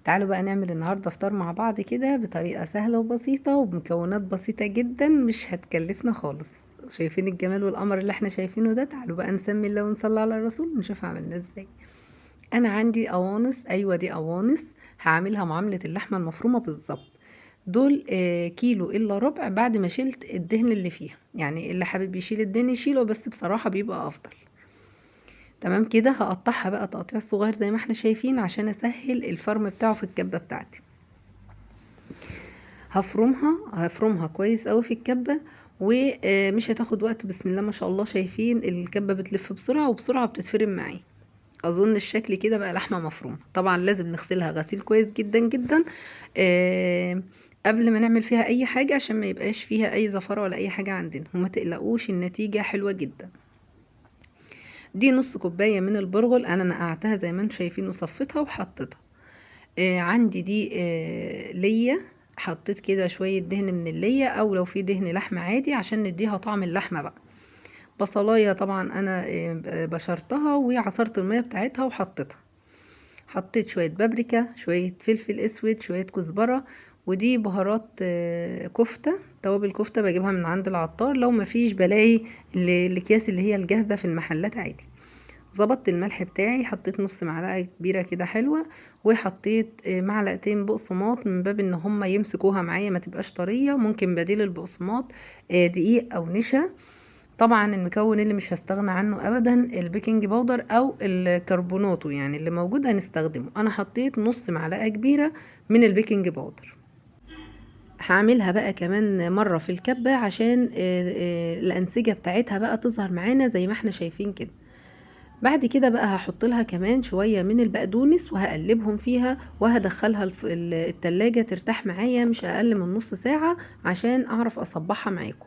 تعالوا بقى نعمل النهاردة فطار مع بعض كده بطريقة سهلة وبسيطة وبمكونات بسيطة جدا، مش هتكلفنا خالص. شايفين الجمال والقمر اللي احنا شايفينه ده؟ تعالوا بقى نسمي الله ونصلي على الرسول ونشوف عملناه ازاي. انا عندي قوانص، ايوه دي قوانص، هعملها معاملة اللحمة المفرومة بالظبط. دول كيلو الا ربع بعد ما شلت الدهن اللي فيها، يعني اللي حابب يشيل الدهن يشيله، بس بصراحة بيبقى افضل. تمام كده. هقطعها بقى تقطيع صغير زي ما احنا شايفين عشان اسهل الفرم بتاعه في الكبة بتاعتي. هفرمها كويس قوي في الكبة، ومش هتاخد وقت. بسم الله ما شاء الله، شايفين الكبة بتلف بسرعة وبسرعة بتتفرم معايا. اظن الشكل كده بقى لحمة مفرومة. طبعا لازم نغسلها غسيل كويس جدا جدا، قبل ما نعمل فيها اي حاجة عشان ما يبقاش فيها اي زفرة ولا اي حاجة عندنا، وما تقلقوش النتيجة حلوة جدا. دي نص كوباية من البرغل انا نقعتها زي ما انتم شايفين وصفيتها وحطيتها. عندي دي، ليا، حطيت كده شوية دهن من اللية او لو في دهن لحمة عادي عشان نديها طعم اللحمة بقى. بصلاية طبعا انا، بشرتها وعصرت المية بتاعتها وحطيتها. حطيت شوية بابريكا، شوية فلفل اسود، شوية كزبرة، ودي بهارات، كفتة، توابل كفتة بجيبها من عند العطار، لو مفيش بلاقي الاكياس اللي هي الجاهزة في المحلات عادي. ظبطت الملح بتاعي، حطيت نص معلقة كبيرة كده حلوة، وحطيت، معلقتين بقسماط من باب ان هما يمسكوها معايا ما تبقاش طرية. ممكن بديل البقسماط، دقيق او نشا. طبعا المكون اللي مش هستغنى عنه ابدا البيكنج باودر او الكربوناتو، يعني اللي موجود هنستخدمه. انا حطيت نص معلقة كبيرة من البيكنج باودر. هعملها بقى كمان مرة في الكبة عشان، الأنسجة بتاعتها بقى تظهر معانا زي ما احنا شايفين كده. بعد كده بقى هحط لها كمان شوية من البقدونس وهقلبهم فيها، وهدخلها التلاجة ترتاح معايا مش أقل من نص ساعة عشان أعرف أصبحها معاكم.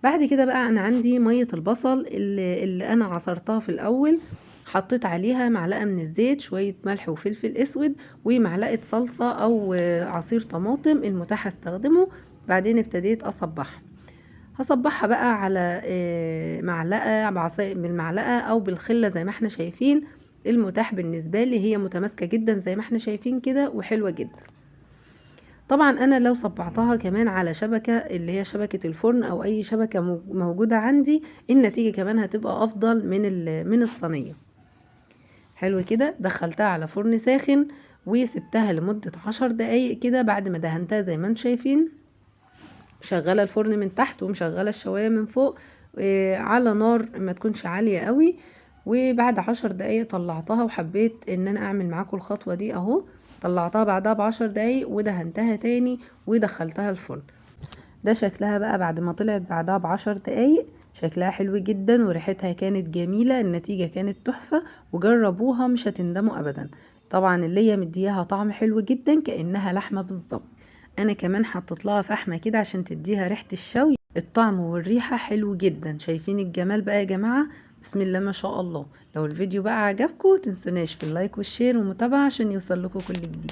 بعد كده بقى أنا عندي مية البصل اللي أنا عصرتها في الأول، حطيت عليها معلقة من الزيت، شوية ملح وفلفل أسود، ومعلقة صلصة أو عصير طماطم المتاح استخدمه. بعدين ابتديت أصبحها. هصبحها بقى على، معلقة بعصاية بالمعلقة أو بالخلة زي ما احنا شايفين المتاح بالنسبة لي. هي متماسكة جدا زي ما احنا شايفين كده وحلوة جدا. طبعا أنا لو صبعتها كمان على شبكة اللي هي شبكة الفرن أو أي شبكة موجودة عندي، النتيجة كمان هتبقى أفضل من الصينية. حلو كده. دخلتها على فرن ساخن وسبتها لمدة 10 دقايق كده بعد ما دهنتها زي ما انتم شايفين. شغالة الفرن من تحت ومشغلة الشواية من فوق، على نار ما تكونش عالية قوي. وبعد 10 دقايق طلعتها، وحبيت ان انا اعمل معاكم الخطوة دي اهو. طلعتها بعدها ب10 دقايق ودهنتها تاني ودخلتها الفرن. ده شكلها بقى بعد ما طلعت بعدها ب10 دقايق، شكلها حلو جدا وريحتها كانت جميلة، النتيجة كانت تحفة، وجربوها مش هتندموا ابدا. طبعا اللي هي مدياها طعم حلو جدا كأنها لحمة بالظبط. انا كمان حطيت لها فحمة كده عشان تديها ريحة الشوي، الطعم والريحة حلو جدا. شايفين الجمال بقى يا جماعة؟ بسم الله ما شاء الله. لو الفيديو بقى عجبكم تنسوناش في اللايك والشير والمتابعة عشان يوصل لكم كل جديد.